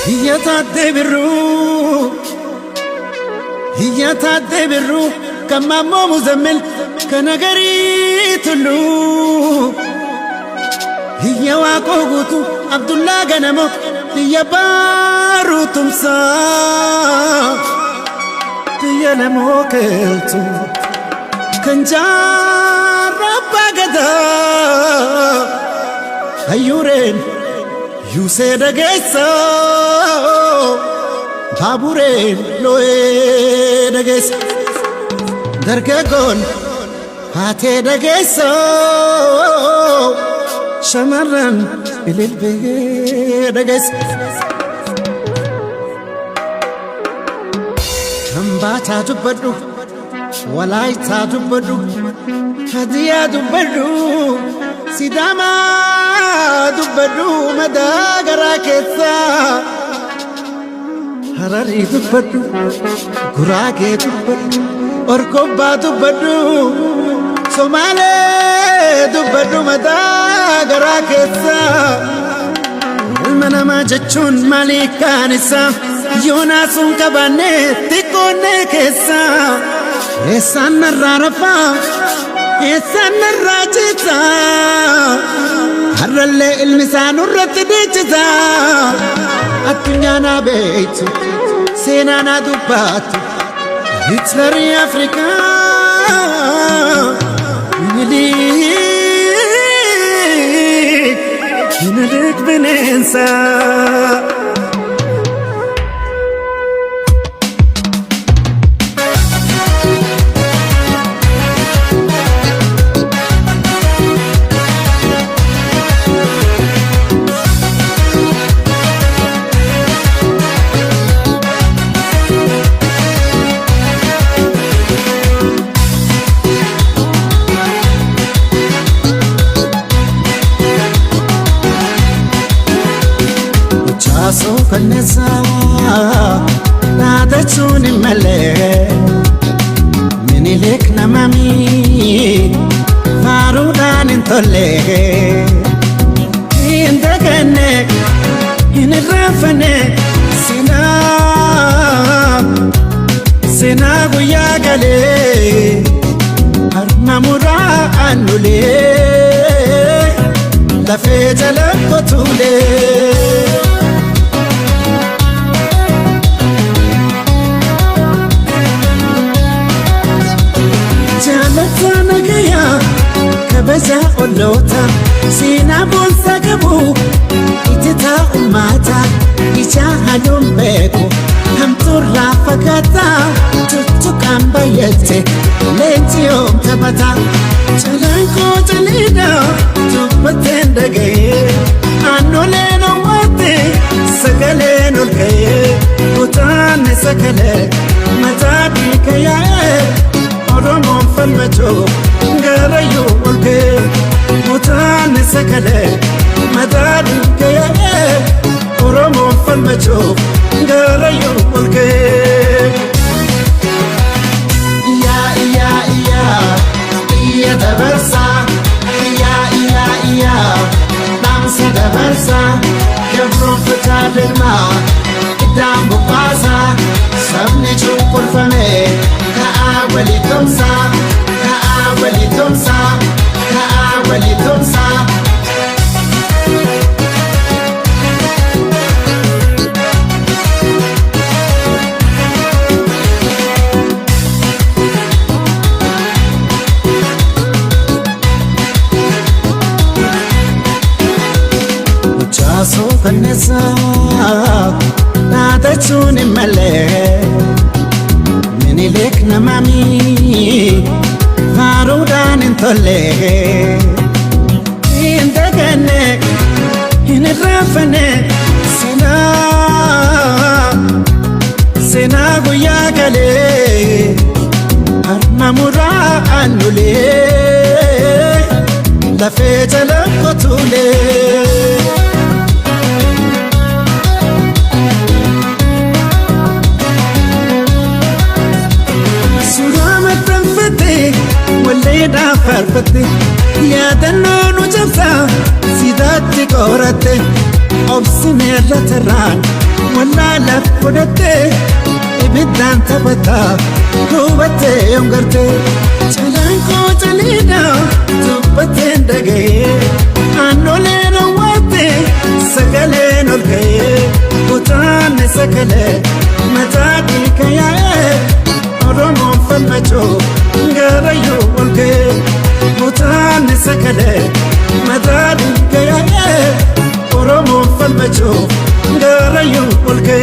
Biyya taattee birruu, biyya taattee birruu, kan maammoo muzammil kan agarii tulluu. Biyya waaqoo guutuu Abdullaa Ganamoo biyya baaruu tumsaa. Biyya lamoo keeltu kan jaarraa abbaa gadaa. Hayyuureen Yuusee dhageessa, baabureen loo'ee dhageessa, dargaggoon haatee dhageessa, shamarran ililbee dhageessa. Hambaataa dubbadhu, walaayitaa dubbadhu, hadiyaa dubbadhu, sidaamaa dubbadhu madaa garaa keessaa. Hararii dubbadhu, guraagee dubbadhu, orgobbaa dubbadhu, somaalee dubbadhu madaa garaa keessaa. Ilma namaa jechuun maalii kaan isaa yoonaa sun qabaanne xiqqoonne keessaa. Eessaan narraa rafaa, eessaan narraa ciisaa, har'allee ilmi isaa nurratti dhiichisaa. Addunyaa naa beektu, seenaa naa dubbattu, Hitlerii Afrikaa, Minilik, Minilik bineensaa. Muchaasoo kanneessaa dhaadachuun hin malee, Minilik namami faaruudhaan hin tolle. Hin daganne, hin irraanfanne seenaa, seenaa guyyaa galee harma muraa aannulee lafee jala qotuulee. Jaalataa nagayaa kabaja olloota seenaa boonsaa qabu ititaa ummata ija haluun beeku hamtuurraa fagaataa tuttuqaan bayyate leenci yoom taphata. Calanqoo caliidha dubbateen dhaga'ee aannoleen owwaate sagaleen ol ka'ee kutaanne sagalee mataa dhiiga yaa'ee Oromoon falmachuu garayyuu ol ka'ee kutaanne sagalee mataa dhiiga yaa'ee Oromoon falmachuu garayyuu ol ka'ee. Iyyaa iyyaa iyyaa iyya dabarsaa, iyyaa iyyaa iyyaa dhaamsa dabarsaa, gabroonfataa dirmaa iddaan bubbaasaa, sabni cunqurfame ka'aa walii tumsaa, ka'aa walii tumsaa, ka'aa walii tumsaa. Muchaasoo kanneessaa dhaadachuun hin malee, Minilik namami faaruudhaan hin tolle. Hin daganne, hin irraanfanne seenaa, seenaa guyyaa galee harma muraa aannulee lafee jala qotuulee. Onnee faarfatte, yaadannoo nu cabsaa sidaatti qoratte, obsineerra tarraan wallaalaaf godhatte, ibiddaan taphataa hubattee yoom garte. Calanqoo caliidha dubbatteen dhaga'ee, aannoleen awwaatte sagaleen ol ka'ee, kutaanni sagalee mataa dhiiga yaa'ee, Oromoon falmachuu garayyuu ol ka'ee, kutaanni sagalee mataa dhiiga yaa'ee, Oromoon falmachuu garayyuu ol ka'ee.